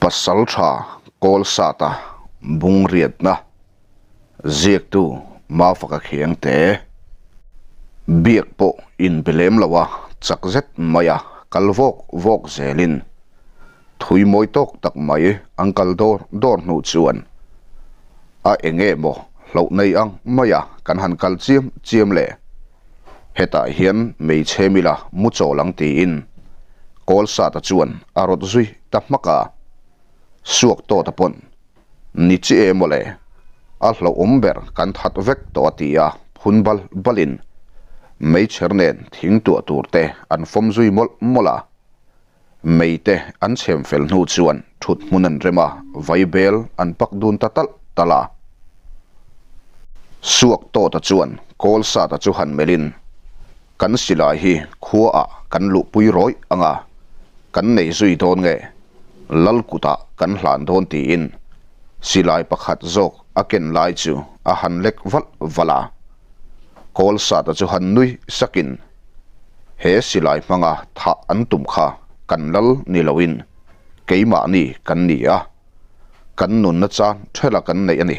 Pasaltha Kawlsata Bungriatna Ziaktu Mafaka Khiangte Biak pawh inbe lem lo a chak zet mai a kal vawk vawk zelin thui mawi tawk tak mai an kal dawr dawr hnu chuan a eng emaw hloh nei ang mai a kan han kal chiam chiam le. Hetah hian hmeichhe mila mu chawl ang tiin Kawlsata chuan a rawt zui ta hmak a, suak tawt a pawn ni chi e mawle, a hlauhawm ber kan that vek tawh a ti a, phun bal balin meichher nen thing tuah tur te an fawm zui mawlh mawlh a, mei te an chhem fel hnu chuan thut hmun an rem a, vaibel an pak dun ta talh talh a. Suak tawta chuan Kawlsata chu han melhin, Kan silai hi khuaah kan luhpui rawih ang a, kan nei zui dawn nge? Lal kutah kan hlan dawn tiin silai pakhat zawk a ken lai chu a han lek valh valh a. Kawlsata chu han nui sakin, He silai hmanga thah an tum kha kan lal ni loin keimahni kan ni a, kan nunna chan thela kan neih a ni.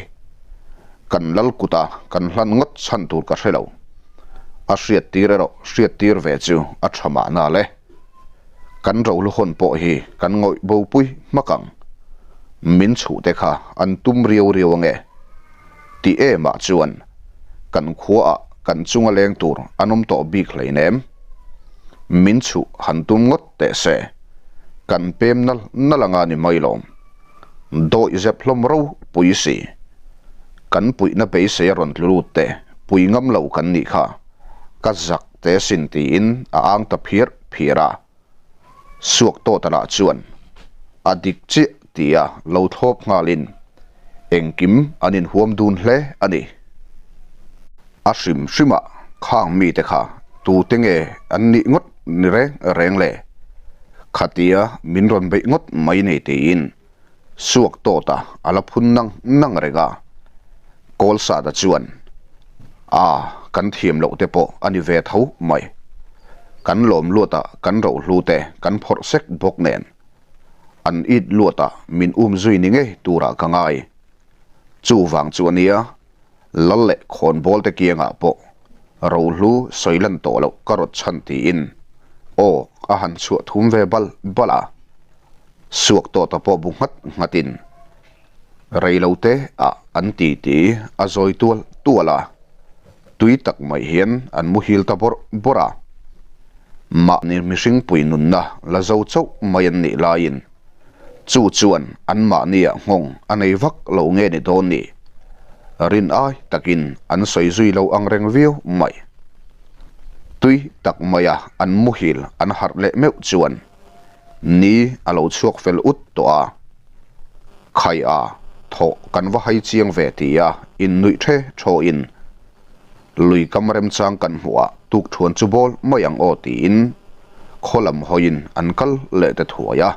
Kan lal kuta kan hlan ngawt chhan tur ka hre lo. A hriattir erawh hriattir ve chu a tha mahna le. Kan rohluhawn pawh hi kan ngawih bopui hmak ang. Min chhuhte kha an tum riau riau ange. Ti emah chuan kan khuaah kan chunga leng tur an awm tawh bik hleinem. Min chhuh han tum ngawt teh se, kan pem nal nal anga ni mai lawm. Dawih zep hlawm ro pui si. Kan puihna beisei a rawn tlu lut te pui ngam lo kan nih kha, ka zak teh sin tiin a ang ta phiar phiar a. Suak tawta lah chuan a dik chiah tia lo thlawp nghalin engkim an inhuam dun hle a ni. A hrim hrimah khang mite kha tute nge an nih ngawt ni reng reng le? Khatia min rawn beih ngawt mai nei tiin Suak tawta a la phun nang nang reng a. Kawlsata chuan, A, kan thiam loh te pawh a ni ve tho mai. Kan lawm luatah kan rohlu te kan phawrh sek bawk nen. An it luatah min um zui ni ngei turah ka ngai. Chuvang chu a nia, Lal leh khawnbawl te kiangah pawh rohlu sawi lan tawh loh ka rawt chhan tiin aw a han chhuah thum ve bal bal a. Suak tawh ta pawh bu nghat nghatin rei lo te ah an ti ti a zawi tual tual a, tui tak mai hian an muhil ta bawrh bawrh a. Mahni mihring pui nunna la zo chauh mai an nih laiin Chu chuan anmahniah nghawng a nei vak lo nge ni dawn ni? Rin ai takin an sawi zui lo ang reng viau mai. Tui tak maia an muhil an harh leh meuh chuan ni a lo chhuak fel ut tawh a. Khai a, thawh kan va hai chiang ve tia innuih the thawhin lui kam remchang kan hmuh ah tukthuan chu bawl mai ang aw tiin khaw lam hawiin an kal leh ta thuai a.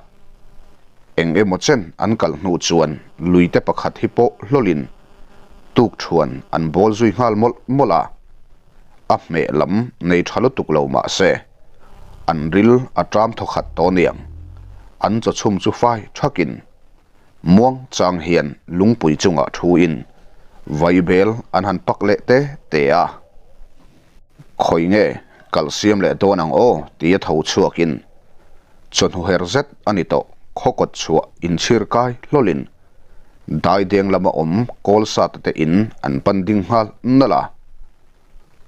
Eng emaw chen an kal hnu chuan lui te pakhat hi pawh hlawlin tukthuan an bawl zui nghal mawlh mawlh a. A hmeh lam nei tha lutuk lo mah se an ril a ṭam thawkhat tawh aniang an chawchhum chu fai thakin Muang chang hian lungpui chungah thuin vaibel an han pak leh te te a. Khawi nge kal siam leh dawn ang aw tia tho chhuakin chawhnu her zet a ni tawh khawkawt chhuah inchhir kai hlawlin daideng lama awm Kawlsata te in an pan ding nghal nalh a.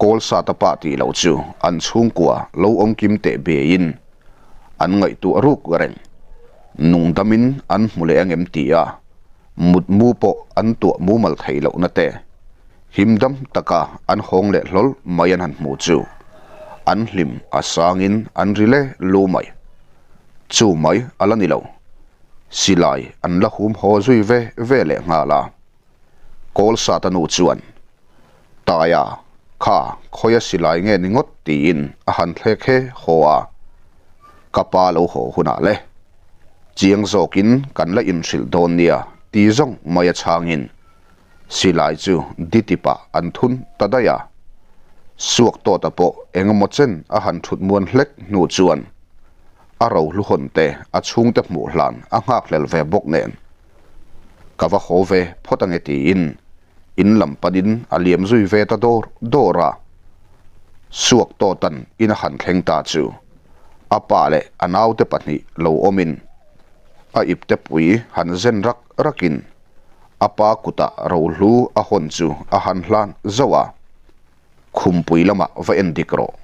Kawlsata pa tih loh chu an chhungkua lo awm kim teh beiin an ngaihtuah ruk reng. Nungdamin an hmu leh angem tia mutmu pawh an tuah mumal theih lohna te himdam taka an hawng leh hlawl mai an han hmu chu an hlim a sangin an ri le lu mai. Chu mai a la ni lo. Silai an la hum haw zui ve ve leh nghal a. Kawlsata nu chuan, Taia, kha khawia silai nge ni ngawt tiin a han thlek he haw a, ka pa lo haw hunah le chiang zawkin kan la inhrilh dawn nia ti zawng mai a chhangin silai chu ditipah an thun ta daih a. Suak tawta pawh engemaw chen a han thut muan hlek hnu chuan. A rohlu hawn te a chhungte hmuh hlan a nghakhlel ve bawk nen. Ka va haw ve phawt ange tiin in lam panin a liam zui ve ta dawr dawr a. Suak tawtan in a han thleng ta chu a pa leh a naute pahnih lo awmin a ipte pui han zen rak rakin a pa kutah rohlu a hawn chu a han hlan zauh a. Khumpui lamah va en dik rawh.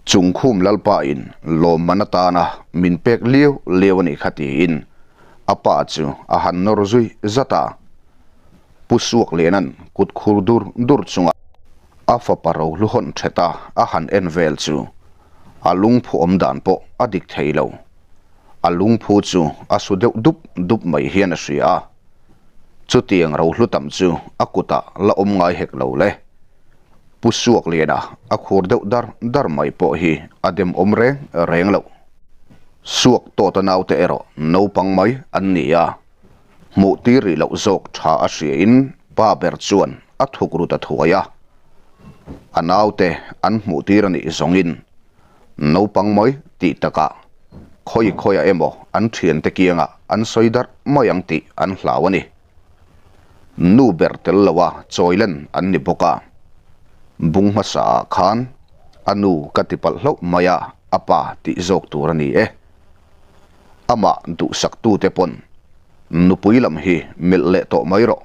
Chung khum Lalpa in lawmman atana min pek liau liau a nih kha tiin a pa chu a han nawr zui zat a. Pu Suakliana'n kut khur dur dur chunga a fapa rohlu hawn theta a han en vel chu a lungphu awm dan pawh a dik thei lo. A lungphu chu a su deuh dup dup mai hian a hria a. Chutiang rohlu tam chu a kutah la awm ngai hek lo le. Pu Suakliana a khur deuh dar dar mai pawh hi a dem awm reng reng loh. Suak tawta naute erawh naupang mai an ni a, hmuh tir rih loh zawk tha a hriain pa ber chuan a thuk ru ta thuai a. A naute an hmuh tir a nih zawngin Naupang mai tih takah khawi khawiah emaw an thiante kiangah an sawi darh mai ang tih an hlau a ni. Nu ber tel loa chawilen an ni bawk a. Bung hmasaah khan a nu ka ti palh hlauh mai a, a pa tih zawk tur a ni e. Amah duhsaktute pawn nupui lam hi melh leh tawh mai rawh.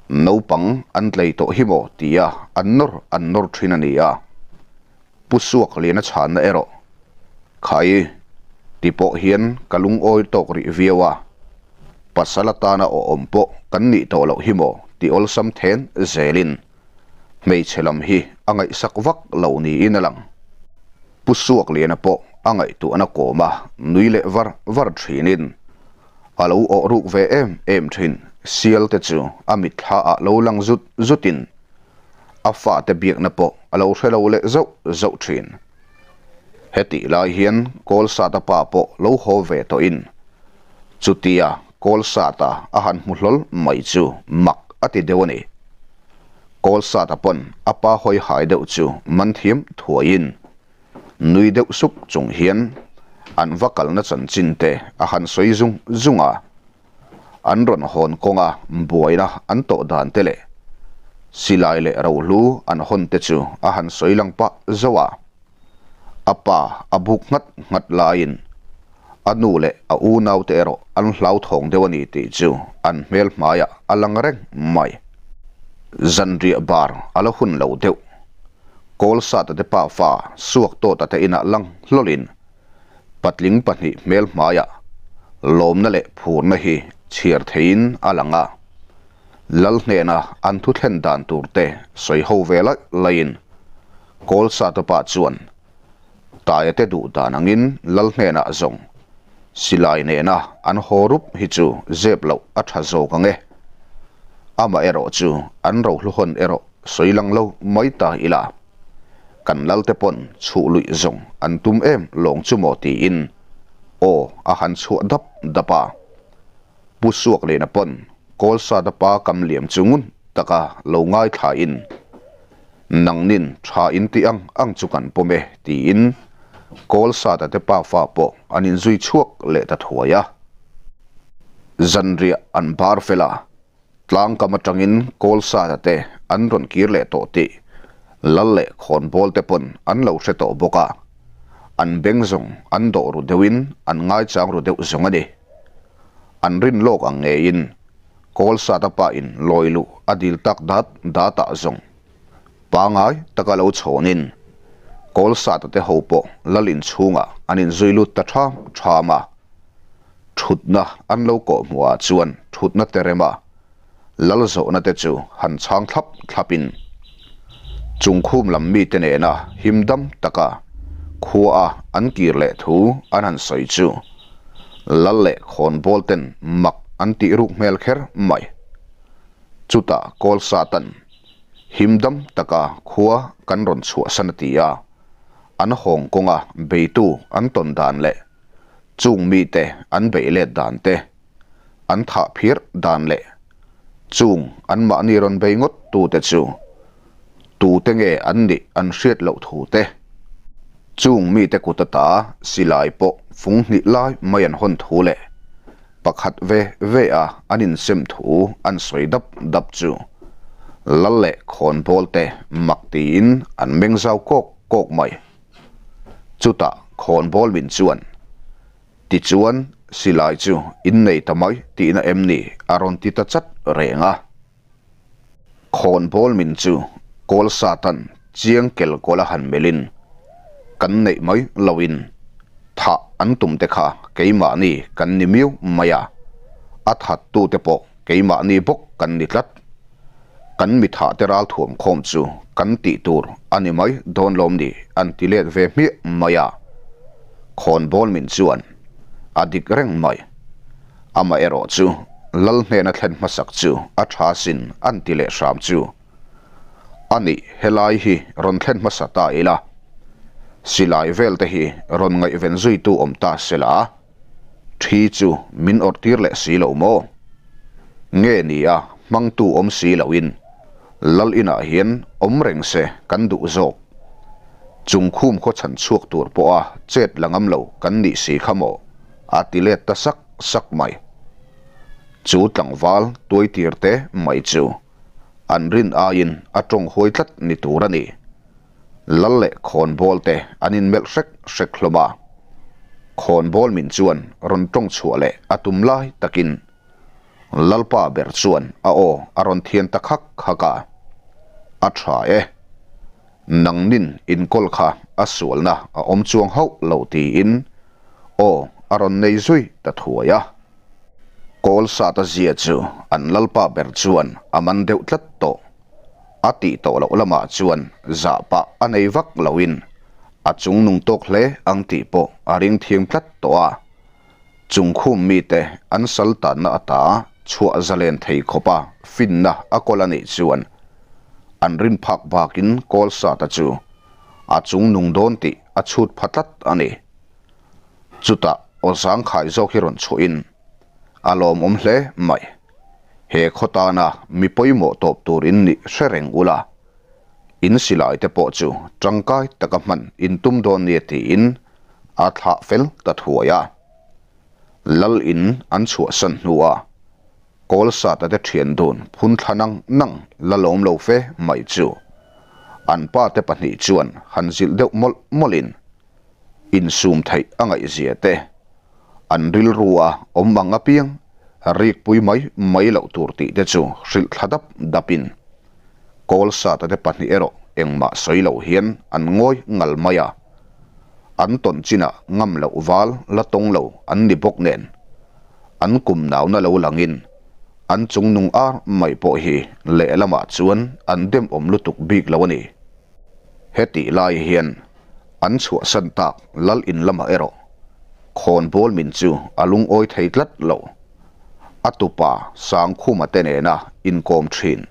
Naupang an tlei tawh hi maw tia an nawr an nawr thin a ni a. Pu Suak Liana chhanna erawh, Khai, ti pawh hian ka lungawi tawk rih viau a, pasal atana awhawm pawh kan nih tawh loh hi maw ti awlsam then zelin hmeichhe lam hi a ngaihsak vak lo niin a lang. Pu Suak Liana pawh a ngaihtuahna kawma nui leh var var thinin a lo awh ruk ve em em thin sial te chu a mitthla ah lo lang zut zutin a fate biakna pawh a lo hre lo leh zauh zauh thin. Hetih lai hian Kawlsata pa pawh lo haw ve tawhin chutia Kawlsata a han hmu hlawl mai chu mak a ti deuh a ni. Kawlsata pawn a pa hawi hai deuh chu man thiam thuaiin nui deuh suk chung hian an va kalna chanchin te a han sawi zung zung a. An rawn hawn kawnga buaina an tawh dan te leh silai leh rohlu an hawn te chu a han sawi lang pah zauh a. A pa a buk nghat nghat laiin a nu leh a unaute erawh an hlauthawng deuh a ni tih chu an hmel hmaiah a lang reng mai. Zanriah bar a la hun lo deuh. Kawlsata te pafa suak tawta te inah lang hlawlin Patling pahnih hmel hmaiah lawmna leh phurna hi chhiar theiin a lang a. Lal hnena an thu thlen dan tur te sawi ho ve laih laihin Kawlsatapa chuan Taia te duh dan angin Lal hnenah zawng silai nena an haw rup hi chu zep loh a tha zawk ang e. Amaherawh chu an rohluhawn erawh sawi lang lo mai ta ila. Kan lalte pawn chhuh luih zawng an tum em lawng chu maw tiin aw a han chhuah dap dap a. Pu Suakliana pawn Kawlsada pa kam liam chu ngun taka lo ngaithlain Nangnin tha in tih ang ang chu kan pawm e tiin Kawlsada te pafa pawh an inzui chhuak leh ta thuai a. Zanriah an bar fel a. Tlangkam atangin Kawlsata te an rawn kir leh tawh tih Lal leh Khawnbawl te pawn an lo hre tawh bawk a, an beng zawng an dawh ru deuhin an ngaichang ru deuh zawng a ni. An rin lawk ang ngeiin Kawlsata pa in lawi luh a dil tak dat datah zawng pangai taka lo chhawnin Kawlsata te ho pawh Lal inchhungah an inzui lut ta ṭham ṭham a. Thutna an lo kawh hmuhah chuan thutna te rema lal zawhna te chu han chhang thlap thlapin chungkhum lam mite nena him dam taka khuaa an kir leh thu an han sawi chu lal leh khawnbawl ten mak an tih ruk hmel kher mai. Chutah kawl satan him dam taka khua kan rawn chhuahsan a ti a, an hawng kawnga beitu an tawn dan leh Chung mite an beih let dan te, an thah phir dan leh chung anmahni rawn bei ngawt tute chu tute nge an nih an hriat loh thu te. Chung mite kut ata silai pawh fung hnih lai mai an hawn thu leh pakhat ve ve a an insem thu an sawi dap dap chu Lal leh khawnbawl te mak tiin an meng zau kawk kawk mai. Chutah khawnbawl min chuan, Tichuan silai chu in nei ta mai tihna em ni? a rawn ti ta chat reng a. Khawnbawl min chu kawl satan chiang kel kawl a han melhin kan neih mai loin thah an tum te kha keimahni kan ni miau mai a, a thattu te pawh keimahni bawk kan ni tlat. Kan mi thah te ralthuam khawm chu kan tih tur a ni mai dawn lawm ni an ti let ve hmiah mai a. Khawnbawl min chuan a dik reng mai. Amaherawh chu Lal hnena thlen hmasak chu a tha sin an ti leh hram chu a nih, helai hi rawn thlen hmasa ta ila, silai vel te hi rawn ngaihven zuitu awm ta sela, thi chu min awrh tir leh si lo maw? Nge ni a hmangtu awm si loin Lal inah hian awm reng se kan duh zawk. Chungkhum khaw chhan chhuak tur pawha chet la ngam lo kan nih si kha maw? A ti let ta sak sak mai. Chu tlangval tuaitir te mai chu an rin aiin a tawng huai tlat ni tur a ni. Lal leh khawnbawl te an inmelh hrek hrek hlawm a. Khawnbawl min chuan rawn tawng chhuah leh a tum lai takin Lalpa ber chuan a aw a rawn thian ta khak khak a. A tha e. Nangnin inkawl kha a sualna a awm chuang hauh lo tiin aw a rawn nei zui ta thuai a. Kawl sat a zia chu an lalpa ber chuan a man deuh tlat tawh. A tih tawh loh lamah chuan zah pah a nei vak loin a chungnung tawk hle ang tih pawh a ring thiam tlat tawh a. Chungkhum mite an sal tanna ata chhuah zalen thei khawpa finna a kawl a nih chuan an rin phak bakin kawl sata chu a chungnung dawn tih a chhut pha tlat a ni. Chutah aw zangkhai zawk hi rawn chhuahin a lawmawm hle mai. He khaw tana mi pawimawh tawp tur in nih hre reng ula, in silai te pawh chu tangkai taka hman in tum dawn nia tiin a thlah fel ta thuai a. Lal in an chhuahsan hnua Kawlsata te thian dun phun thla nang nang la lawm lo fe mai chu an pa te pahnih chuan han zilh deuh mawlh mawlhin insum theih a ngaihzia te an rilru a awm ang apiang rikpui mai mai loh tur tih te chu hrilh thla dap dapin Kawlsata te pahnih erawh engmah sawi lo hian an ngawi ngal mai a. An tawn chinah ngam loh val la tawng lo an ni bawk nen, an kum nauna lo langin an chungnung ar mai pawh hi lehlamah chuan an demawm lutuk bik lo a ni. Hetih lai hian an chhuahsan tak lal in lamah erawh khawnbawl min chu a lungawi thei tlat lo. A tupa Sangkhuma te nena inkawm thin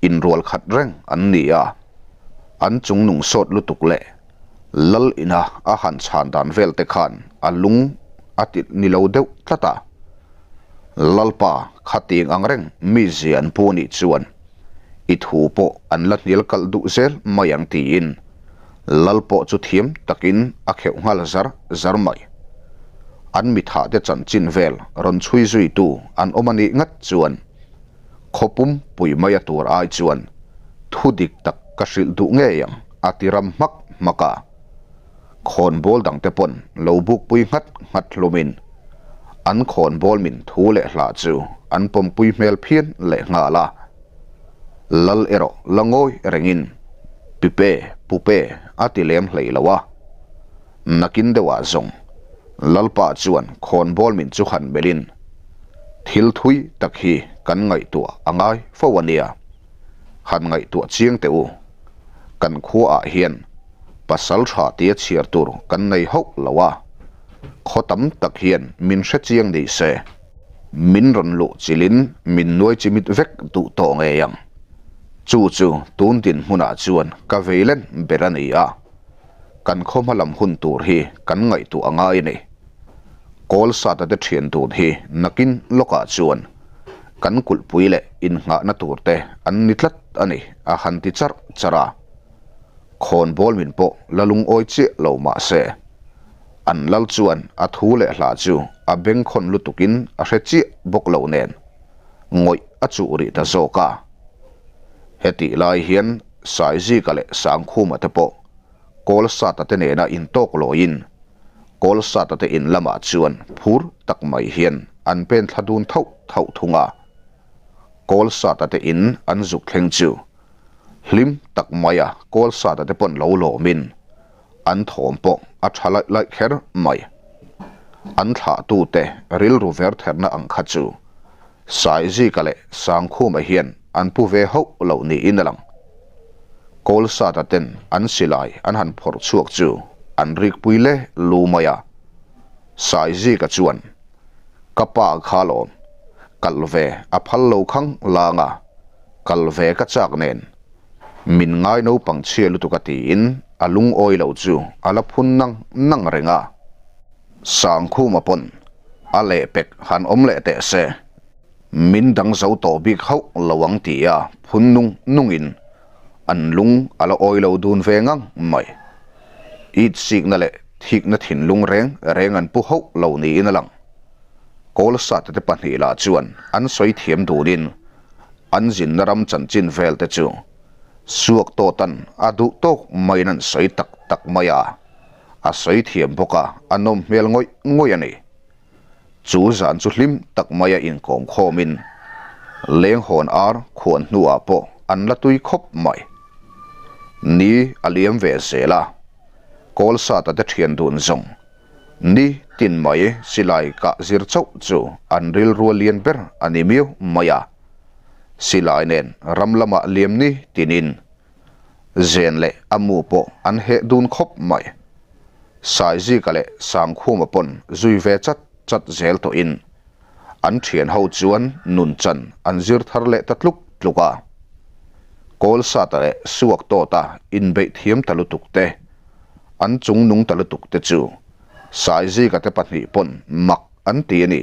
inrual khat reng an ni a, an chungnung sawt lutuk leh Lal ina a han chhan dan vel te khan a lung a ti ni lo deuh tlat a. Lalpa khatiang ang reng mi zia an pu anih chuan i thu pawh an la hnial kalh duh zel mai ang tiin Lal pawh chu thiam takin a kheuh nghal zar zar mai. An mithah te chanchin vel rawn chhui zuitu an awm anih ngat chuan Khaw pum pui mai a tur ai chuan thu dik tak ka hrilh duh ngei ang a ti ram hmak hmak a. Khawnbawl dangte pawn lo bukpui nghat nghat hlumin an khawnbawl min thu leh hla chu an pawmpui hmel phian leh nghal a. Lal erawh la ngawi rengin Pipe, Pupe a ti lem hlei lo a. Nakin deuhah zawng Lalpa chuan khawnbawl min chu han melhin thil thui tak hi kan ngaihtuah a ngai fo a nia. Han ngaihtuah chiang teh u. Kan khuaah hian pasal tha tia chhiar tur kan nei hauh lo a, khaw tam tak hian min hre chiang ni se, min rawn luh chilhin min nuai chimit vek duh tawh ngei ang. Chu chu tun dinhmunah chuan ka vei len ber a ni a. Kan khaw hma lam hun tur hi kan ngaihtuah a ngai a ni. Kawl sata te thian dun hi nakin lawkah chuan kan kulhpui leh innghahna tur te an ni tlat a ni a han ti charh charh a. Khawnbawl min pawh la lungawi chiah lo mah se, an lal chuan a thu leh hla chu a bengkhawn lutukin a hre chiah bawk lo nen ngawih a chuh rih ta zawk a. Hetih lai hian Saizika leh Sangkhuma te pawh Kawlsata te nena intawk lawiin Kawlsata te in lamah chuan phur tak mai hian an pen thla dun thauh thauh thung a. Kawlsata te in an zuk thleng chu hlim tak maia Kawlsata te pawn lo lawmin an thawm pawh a tha laih laih kher mai. An thlahtute rilru vertherna ang kha chu Saizika leh Sangkhuma hian an pu ve hauh loh niin a lang. Kawlsata ten an silai an han phawrh chhuak chu an rikpui le lu mai a. Saizika chuan, Ka pa kha lawm, kal ve a phal lo khang lang a, kal ve ka chak nen. Min ngai naupang chhia lutuk a tiin a lungawi lo chu a la phun nang nang reng a. Sangkhuma pawn a lehpek han awm leh teh se. Min dang zo tawh bik hauh lo ang tia phun nung nungin an lung a la awi lo dun ve ngang mai. Itsikna leh thikna thinlung reng reng an pu hauh lo niin a lang. Kawlsate te pahnih lah chuan an sawi thiam dunin an zinna ram chanchin vel te chu suak tawtan a duh tawk maiin an sawi tak tak mai a, a sawi thiam bawk a, a nawm hmel ngawih ngawih a ni. Chu zan chu hlim tak maia inkawm khawmin lenghawn ar khuan hnuah pawh an la tui khawp mai. Ni a liam ve zel a, Kawlsata te thian dun zawng ni tin mai silai kah zir chauh chu an rilrua lian ber a ni miau mai a. Silai nen ram lamah liam ni tinin Zen leh a mu pawh an heh dun khawp mai. Saizika leh Sangkhuma pawn zui ve chat chat zel tawhin an thian ho chuan nun chan an zir thar leh ta tluk tluk a. Kawlsata leh Suaktawta inbeih thiam ta lutuk te, an chung nung ta lutuk te chu Saizika te pahnih pawn mak an ti a ni.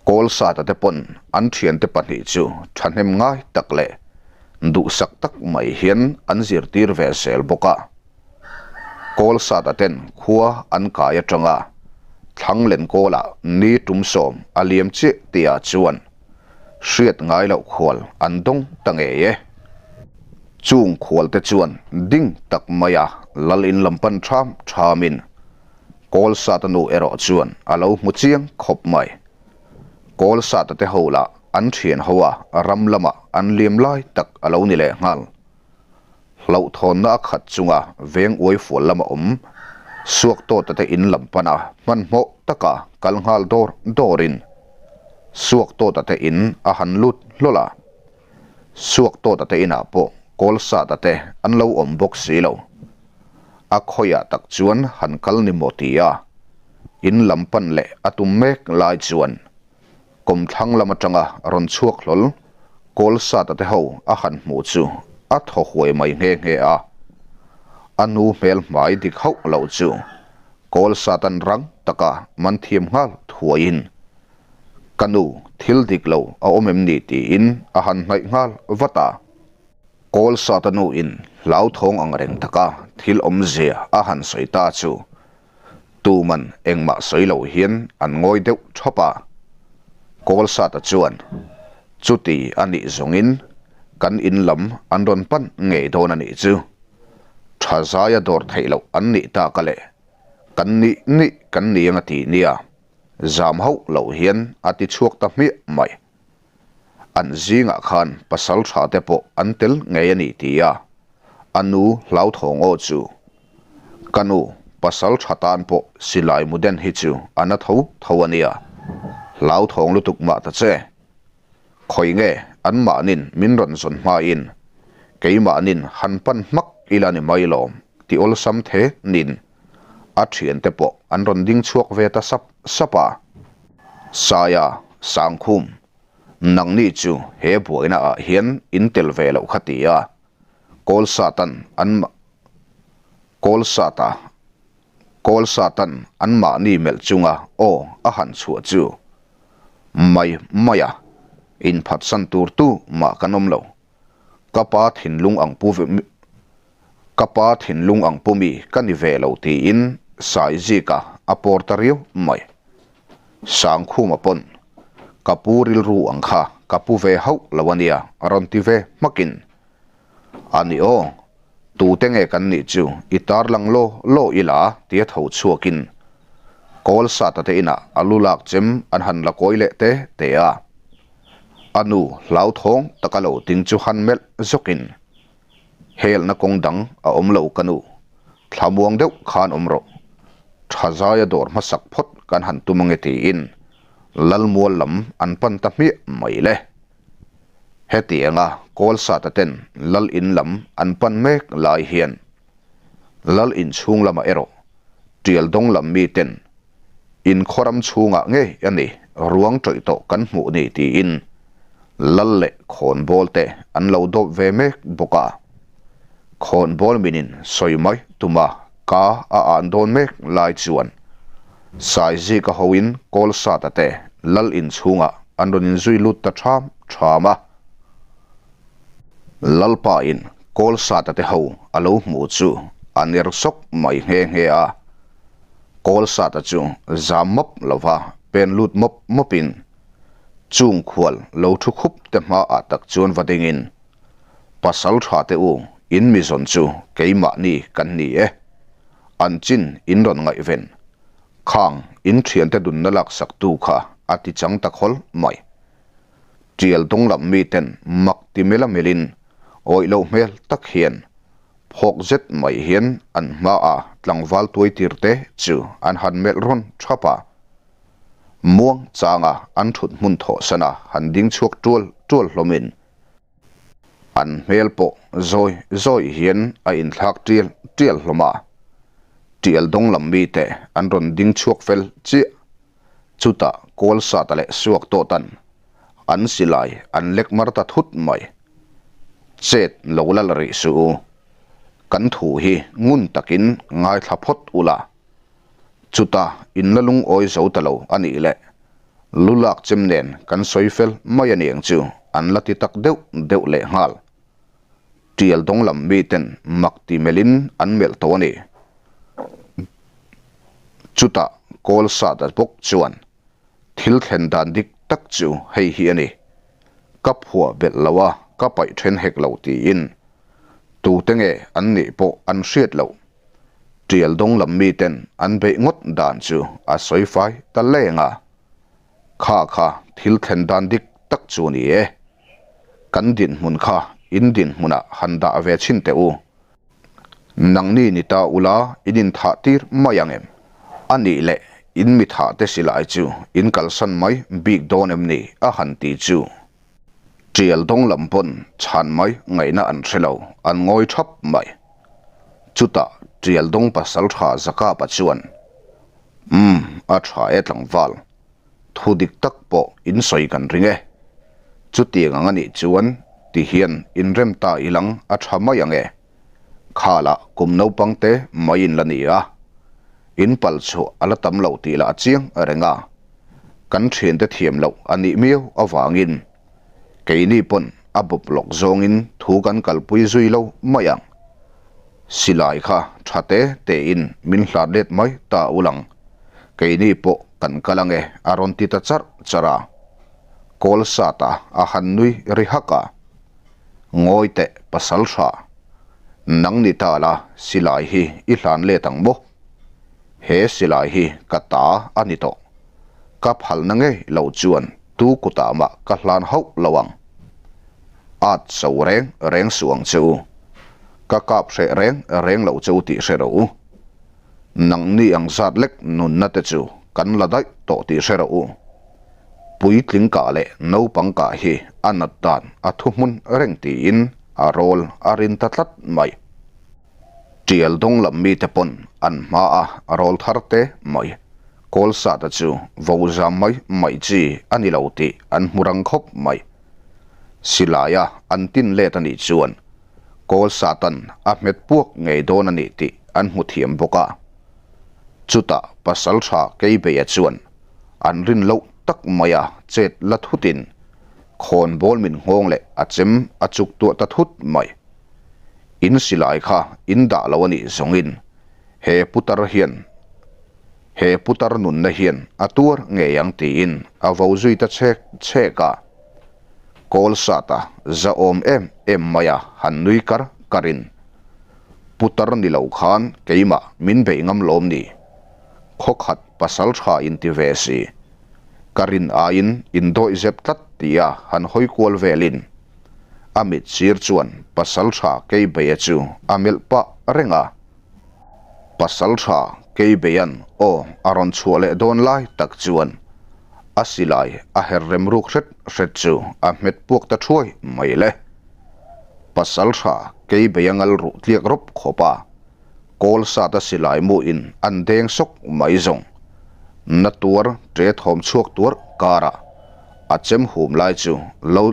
Kawlsata te pawn an thiante pahnih chu thahnem ngai tak leh duhsak tak mai hian an zirtir ve zel bawk a. Kawlsata ten khua an kai atanga Thlanglen kawlah ni tum sawm a liam chiah tihah chuan hriat ngai loh khual an dawng ta ngei e. Chung khual te chuan ding tak maia lal in lam pan tham thamin Kawlsata nu erawh chuan a lo hmu chiang khawp mai. Kawlsata te ho lah an thian ho a, ram lamah an liam lai tak a lo ni leh nghal. Hlauhthawnna a khat chunga veng uai fual lama awm Suaktawta te in lam pana hmanhmawh taka kal nghal dawr dawrin Suaktawta te in a han lut hlawl a. Suaktawta te inah pawh Kawlsata te an lo awm bawk si lo. A khawiah tak chuan han kal ni maw tia in lam pan leh a tum mek lai chuan kawmthlang lam atanga rawn chhuak hlawl Kawlsata te ho a han hmuh chu a thaw huai mai nghe nghe a. A nu hmel hmai dik hauh loh chu Kawlsatan rang taka man thiam nghal thuaiin Ka nu, thil dik lo a awm em ni tiin a han hnaih nghal vat a. Kawlsata nu in hlauthawng ang reng taka thil awmzia a han sawi ta chu tuman engmah sawi lo hian an ngawi deuh thap a. Kawlsata chuan chuti a nih zawngin kan in lam an rawn pan ngei dawn a nih chu. Tha zaia dawr theih loh an nih tak a le, kan nih nih kan ni ang a ti nia, zam hauh lo hian a ti chhuak ta hmiah mai. An zingah khan pasal tha te pawh an tel ngei a ni tia a nu hlauthawng aw chu, Ka nu, pasal tha tan pawh silai mu den hi chu a na tho tho a nia, hlauthawng lutuk mah ta che. Khawi nge anmahnin min rawn zawn hmain keimahnin han pan hmak ila ni mai lawm ti awlsam the nin a thiante pawh an rawn ding chhuak ve ta sap sap a. Saia, Sangkhum, nangni chu he buaina ah hian in tel ve loh kha ti a, Kawlsatan an Kawlsata Kawlsatan an mahni melh chunga aw a han chhuah chu mai mai a, inphatsan tur tu mah kan awm lo. Ka pa thinlung ang pu. Ka pa thinlung ang pu mi ka ni ve lo tiin Saizika a pawr ta riau mai. Sangkhuma pawn ka pu rilru ang kha ka pu ve hauh lo a nia a rawn ti ve hmakin, A ni aw, tute nge kan nih chu i tarlang law law ila tia tho chhuakin Kawlsata te inah a lu lak chem an han la kawi leh te te a. A nu hlauthawng taka lo ding chu han melh zawkin, Helna kawng dang a awm lo ka nu, thlamuang deuh khan awm rawh. Tha zaia dawr hmasak phawt kan han tum ange tiin Lalmual lam an pan ta hmiah mai le. Hetianga Kawlsata ten Lal in lam an pan mek lai hian Lal in chhung lamah erawh Tial dawng lam mi ten in khawram chhungah ngei a ni ruang tawih tawh kan hmuh ni tiin Lal leh khawnbawl te an lo dawp ve mek bawk a. Khawnbawl minin sawi mai tuma ka a an dawn mek lai chuan Saizika hoin Kawlsata te Lal in chhungah an rawn inzui lut ta ṭham ṭham a. Lalpa in Kawlsata te ho a lo hmuh chu a ner sawk mai nghe nghe a. Kawlsata chu zam mawp lova pen lut mawp mawpin chung khual lo thu khup te hmaah tak chuan va dingin, Pasal tha te u, in mi zawn chu keimahni kan ni e. An chin in rawn ngaihven. Khang in thiante dunna laksaktu kha a ti chang ta khawl mai. Tial dawng lam miten mak ti mela melin awih loh hmel tak hian phawk zet mai hian an hmaah tlangval tuai tir te chu an han melh rawn thap a. Muang changa an thut hmun thawh sana han ding chhuak tual tual hlawmin an hmel pawh zawi zawi hian a inthlak tial tial hlawm a. Tial dawng lam mite an rawn ding chhuak fel chiah. Chutah Kawlsata leh Suak tawhtan an silai an lek mar ta thut mai. Chet lo la la rih suh u. Kan thu hi ngun takin ngaithla phawt ula. Chutah in la lungawi zo ta lo a nih leh lu lak chem nen kan sawi fel mai a niang chu an la ti tak deuh deuh leh nghal. Tial dawng lam miten mak ti melhin an melh tawh a ni. Chutah Kawlsata bawk chuan thil thlen dan dik tak chu hei hi a ni, ka phuah belh lo a, ka paih then hek lo tiin tute nge an nih pawh an hriat loh. Tial dawng lam miten an beih ngawt dan chu a sawi fai ta leng a, kha kha thil thlen dan dik tak chu a ni e. Kan dinhmun kha in dinhmunah han dah ve chhin teh u. Nangni ni ta ula in inthah tir mai ang em? A nih leh in mi thah te silai chu in kalsan mai bik dawn em ni? a han ti chu. Tial dawng lam pawn chhan mai ngaihna an hre lo, an ngawi thap mai. Chutah Tial dawng pasal tha Zakapa chuan, Umm, a tha e tlangval. Thu dik tak pawh in sawi kan ring e. Chutiang ang a nih chuan ti hian inrem ta ilang a tha mai ang e. Khalah kum naupang te mai in la ni a. In pal chhuah a la tam lo tih lah a chiang reng a. Kan thiante thiam loh a nih miau avangin keini pawn a bawp lawk zawngin thu kan kalpui zui lo mai ang. Silai kha tha te tein min hlat let mai ta ulang. Keini pawh kan kal ange a rawn ti ta charh charh a. Kawl sat a a han nui ri hak a. Ngawi teh pasal tha. Nang ni ta la silai hi i hlan let ang maw? He silai hi ka ta a ni tawh. Ka phalna ngei lo chuan tu kutah mah ka hlan hauh lo ang. At so reng reng suh ang che u. Ka kap hreh reng reng lo che u tih hre rawh u. Nangni ang zat lek nunna te chu kan la daih tawh tih hre rawh u. Puitling kah leh naupang kah hi a nat dan a thuhmun reng tiin a rawl a rin ta tlat mai. Tial dawng lam mite pawn an hma a rawl thar te mai. Kawlsata chu vo zam mai mai chi a ni lo tih an hmu rang khawp mai. Silaia an tin let a nih chuan Kawlsatan a hmet puak ngei dawn a nih tih an hmu thiam bawk a. Chutah Pasaltha Keibeia chuan an rin loh tak maia chet la thutin khawnbawl min nghawng leh a chem a chuk tuah ta thut mai. In silai kha in dah lo a nih zawngin he putar hian he putar nunna hian a tuar ngei ang tiin a vo zui ta chhek chhek a. Kawlsata zahawm em em maia han nui kar karin putar ni lo khan keimah min beih ngam lawm ni? Khawkhat pasal tha inti ve si. Ka rin aiin indawih zep tlat tia han hawi kual velin a mit sir chuan pasal tha Keibeia chu a melh pah reng a. Pasal tha Keibeian aw a rawn chhuah leh dawn lai tak chuan a silai a her rem ruk hret hret chu a hmet puak ta thuai mai le. Pasal tha Keibeia ngal ruh tliak rawp khawp a. Kawl sat a silai mu in an deng sawk mai zawng. Na tuar ṭe thawm chhuak tuar karah a chem hum lai chu lo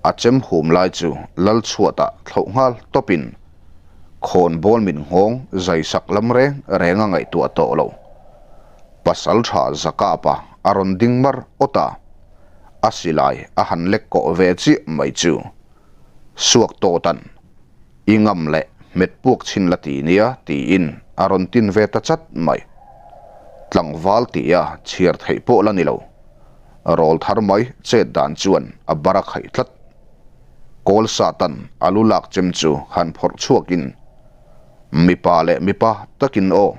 a chem hum lai chu lal chhuatah thlauh nghal tawpin khawn bawl min nghawng zai sak lam reng reng a ngaihtuah tawh lo. Pasal tha Zakapa a rawn ding mar awt a, a silai a han lek kawh ve chiah mai chu suak tawtan I ngam leh hmet puak chhin la ti nia tiin a rawn tin ve ta chat mai. Tlangval tia chhiar theih pawh la ni lo. Rawl thar mai chet dan chuan a bar a khaih tlat. Kawl Satan a lu lak chem chu han phawrh chhuakin, Mipa leh mipa takin aw,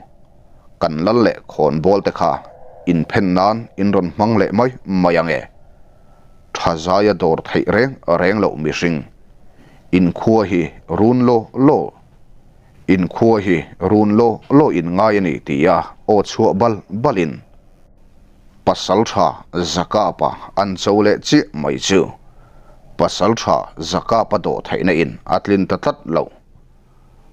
kan lal leh khawnbawl te kha inphen nan in rawn hmang leh mai mai ange. Tha zaia dawr theih reng reng loh mihring. Inkhua hi run law law Inkhua hi run law law in ngai a ni tia aw chhuah bal balin Pasaltha Zakapa an cho leh chiah mai chu Pasaltha Zakapa dawh theihna in a tlin ta tlat lo.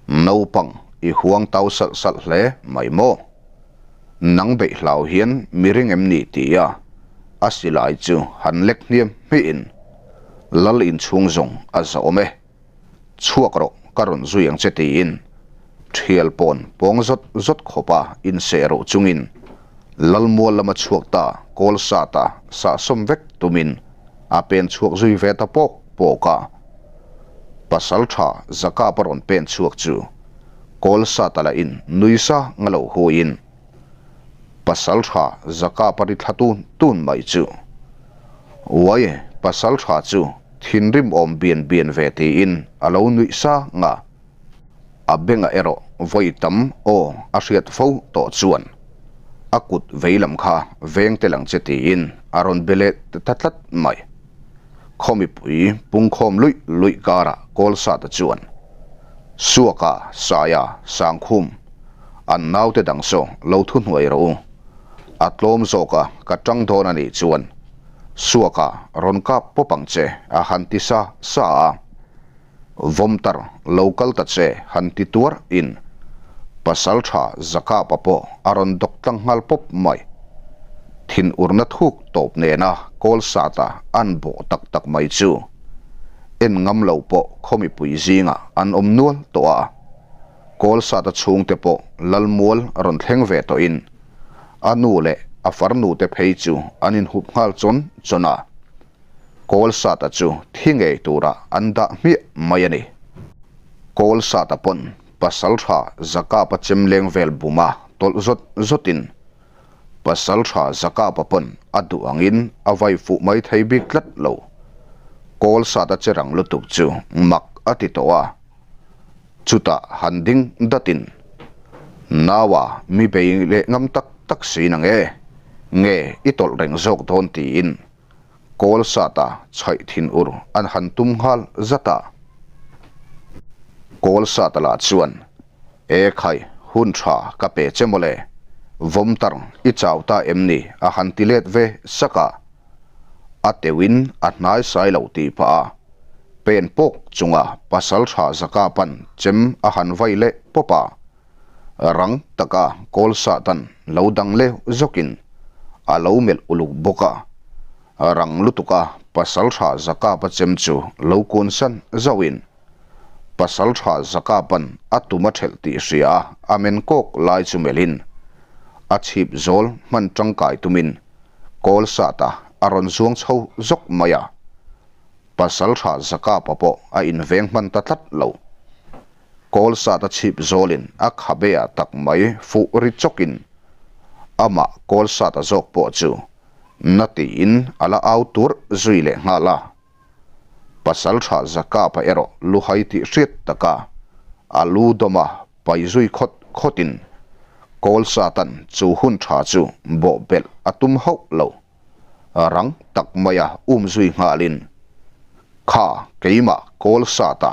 Naupang i huang tau salh salh hle mai maw? Nang beih hlau hian mi ring em ni tia a silai chu han lek hniam hmihin Lal inchhung zawng a zawm e. Chhuak rawh ka rawn zui ang che tiin thial pawn pawng zawt zawt khawpa inseh ruh chungin Lal mual lama chhuak ta kawl sata sahsawm vek tumin a pen chhuak zui ve ta pawk pawk a. Pasal tha Zakap a rawn pen chhuak chu kawl sata lah in nui sa nga lo huiin Pasal tha Zakap a ri thla tun tun mai chu Uai pasal tha chu thinrim awm bian bian ve tiin a lo nuih sa nga. A bengah erawh vawi tam aw a hriat fo tawh chuan a kut vei lam kha veng tel ang che tiin a rawn be leh ta tlat mai. Khaw mipui pungkhawm luih luih karah Kawlsata chuan Suaka, Saia, Sangkhum, an naute dang saw lo thuhnuai rawh u. A tlawm zawka ka tang dawn a nih chuan Suaka rawn kap pawp ang che a han ti sa sa a. Vawmtar lo kal ta che han ti tuar in pasal tha Zakapa pawh a rawn dawk tlang nghal pawp mai. Thin urna thuk tawp nena kawl sata an bawh tak tak mai chu en ngam lo pawh khaw mipui zingah an awm nual tawh a. Kawl sata chhungte pawh Lalmual rawn thleng ve tawhin a nu leh a farnu te phei chu an inhup nghal chawn chawn a. Kawlsata chu thi ngei turah an dah hmiah mai a ni. Kawlsata pawn Pasaltha Zakapa chem leng vel buma tawlh zawt zawtin Pasaltha Zakapa pawn a duh angin a vai fuh mai thei bik tlat lo. Kawlsata che rang lutuk chu mak a ti tawh a. Chutah han ding datin Naua mi bei leh ngam tak tak si nang e, nge i tawlh reng zawk dawn tiin Kawl sata chhaih thin ur an han tum nghal zat a. Kawl sata lah chuan, E khai, hun tha ka pe che mawle, vawmtar i chau ta em ni a han ti let ve sak a. A teuhin a hnai sai lo tih pah a, pen pawk chunga pasal tha zaka pan chem a han vai leh pawp a. Rang taka kawl satan lo dang leuh zawkin a lo melh uluk bawk a. Rang lutuka Pasaltha Zakapa chem chu lo kun san zauhin Pasaltha Zakapan a tum a thelh tih hria a a men kawk lai chu melhin a chhip zawl hman tangkai tumin kawl sata a rawn zuang chho zawk mai a. Pasaltha Zakapa pawh a inveng hman ta tlat lo. Kawlsata chhip zawlin a khabe ah tak mai fuh ri chawkin amah Kawlsata zawk pawh chu na tiin a la au tur zui leh nghal a. Pasaltha Zakapa erawh luhai tih hriat taka a lu dawma pai zui khawt khawtin Kawlsatan chu hun tha chu bawhbelh a tum hauh lo. Rang tak maia um zui nghalin, Kha keimah Kawlsata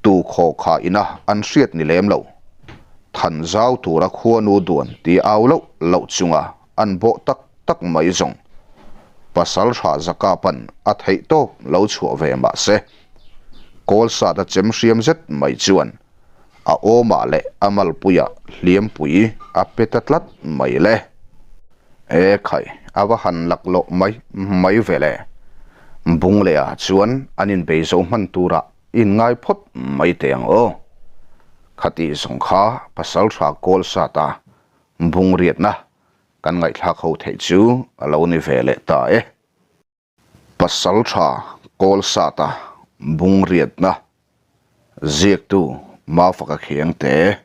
tu khaw kha ina an hriat ni lem lo. Than zau tura khuanu duan ti au loh loh chunga an bawh tak tak mai zawng. Pasaltha Zakapan a theih tawp lo chhuah ve mah se, Kawlsata chem hriam zet mai chuan a awmah leh a malpuiah hliampui a pe ta tlat mai le. E khai, a va han laklawh mai mai ve le. Bung leh ah chuan an inbei zo hman turah inngai phawt mai teh ang aw. Khatih zawng kha Pasaltha Kawlsata bung riatna kan ngaihthlak ho theih chu a lo ni ve leh ta e. Pasaltha Kawlsata bung riatna ziaktu Mafaka Khiangte.